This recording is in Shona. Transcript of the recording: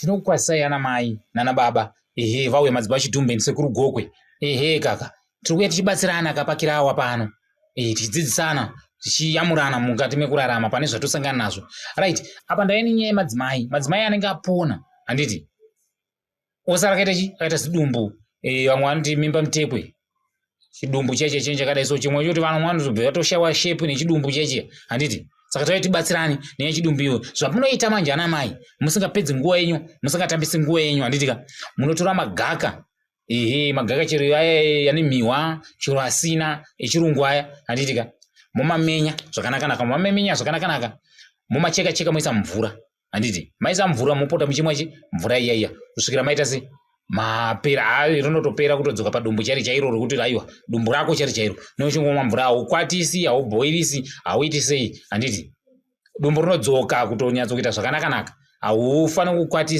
Tinokukwazisai ana mai nana baba, ehe, vauya madzibaba Chidhumbe ndisekuru Gokwe. Ehe kaka, tiri kuuya tichibatsirana kapakirawa pano, tichidzidzisana, tichiyamurana mukati mekurarama pane zvatosangana nazvo. Right, apa ndaive nenyaya yemadzimai, madzimai anenge apona, handiti? Osara akaita chi akaita zidumbu, vamwe vanoti mimba mutekwe, chidumbu cheche chinenge chakadai so. Chimwe choti vamwe vanozobva vatoshawa shepu nechidumbu cheche, handiti? Saka tauya tibatsirane nenyaya yechidumbu iyoyo. Zvamunoita manje ana mai, musingapedzi nguva yenyu, musingatambisi nguva yenyu, handiti ka? Munotora magaka, ehe, magaka chero aya ane mihwa, chero asina, echirungu aya, handiti ka? Momamenya zvakanakanaka, momamenya zvakanakanaka, momacheka cheka, moisa mvura, handiti? Maisa mvura, mopota muchimwa chi mvura iya iya kusvikira maita se mapera. Hayi, rinotopera kutodzoka padumbu chairi chairo rekuti aiwa, dumbu rako chairi chairo. Nochingomwa mvura, haukwatisi, haubhoirisi, hauiti sei, handiti? Dumbu rinodzoka kutonyatsokuita zvakanakanaka, haufaniri kukwatisa.